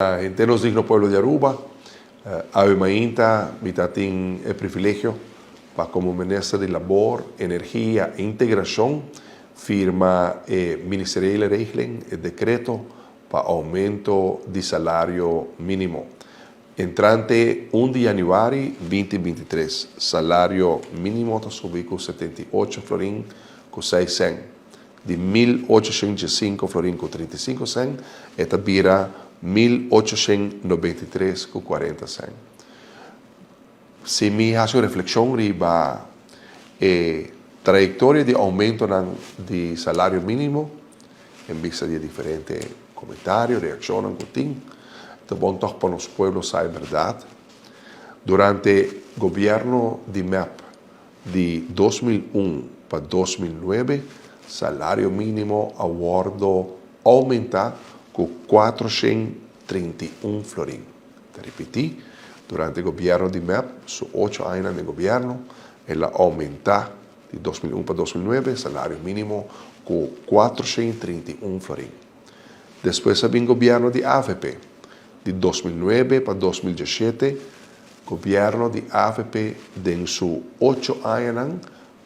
Henter nos digno pueblo di Aruba, awe mainta mi ta tin e privilegio pa como Minister di Labor, Energia e Integracion firma e Ministeriële Regeling, e decreto pa aumento di salario minimo. Entrante 1 di januari 2023, salario minimo ta subi cu 78 florin cu 6 cent. Di 1805 florin cu 35 cent e ta bira 1893 cu 40 cent. Si mi haci un reflexion riba e trayectoria di aumentonan di salario minimo, en bista di diferente comentario, reaccionnan cu tin, ta bon toch pa nos pueblo sa e berdad. Durante gobierno di MEP di 2001 pa 2009, salario minimo a wordo aumenta cu 431 florin. Ta ripiti, durante gobierno di MEP, su 8 aña di gobierno, el a aumenta di 2001 pa 2009 salario minimo cu 431 florin. Despues a bin gobierno di AVP, di 2009 pa 2017, gobierno di AVP den su 8 aña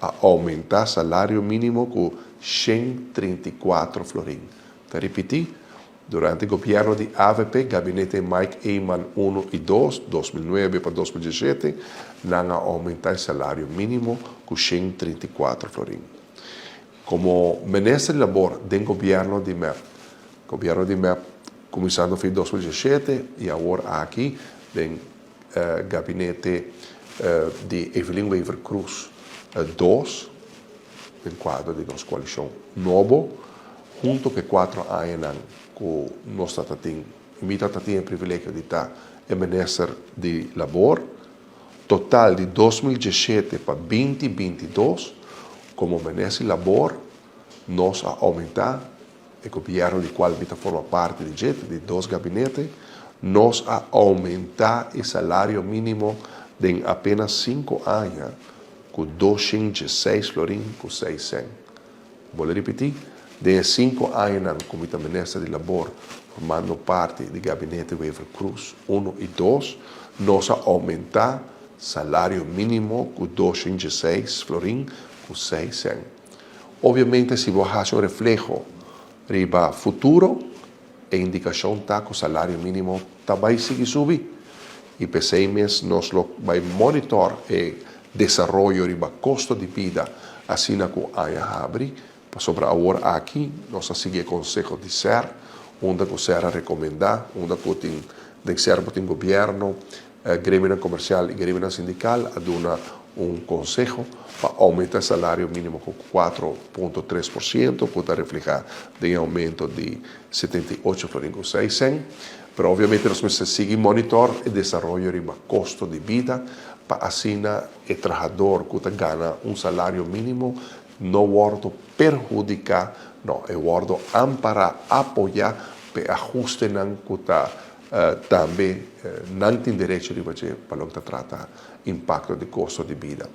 a aumenta salario minimo cu 134 florin. Ta ripiti, durante gobierno di AVP, gabinete Mike Eman 1 y 2, 2009 pa 2017, nan a aumenta salario minimo cu 134 florin. Como Minister di Labor di gobierno di MEP, gobierno di MEP cuminsando na 2017 y awor aki den gabinete di Evelyn Wever-Croes 2, den cuadro di nos coalicion nobo, hunto cu 4 aña cu nos tin, mi tin e privilegio di ta Minister di Labor, total di 2017 pa 2022, como Minister di Labor, nos a aumenta, e gobierno di cual mi ta forma parti di dje, di dos gabinete, nos a aumenta e salario minimo den apenas 5 aña cu 206 florin cu 6 cent. Bolbe ripiti, den 5 aña como Minister di Labor, formando parti di gabinete Wever Croes 1 y 2, nos a aumenta salario minimo cu 206 florin cu 6 cent. Obviamente, si bo haci un refleho riba futuro, e indicacion ta cu salario minimo ta bay sigui subi. Y p'esey mes nos lo bay monitor e desaroyo riba costo di bida asina cu aña habri, pasobra awor aki nos a sigui conseho di SER, unda cu SER a recomenda, unda cu tin den SER tin gobierno, gremio comercial y gremio sindical a duna un conseho pa aumenta salario minimo cu 4.3%, cu ta refleha den aumento di 78 florin 6 cent. Pero obviamente nos mester sigui monitor e desaroyo riba costo di bida pa asina e trahador cu ta gana un salario minimo no wordo perhudica, no, e wordo ampara, apoya pa ajustenan cu ta tambe nan tin derecho di pa loke ta trata impacto di costo di bida.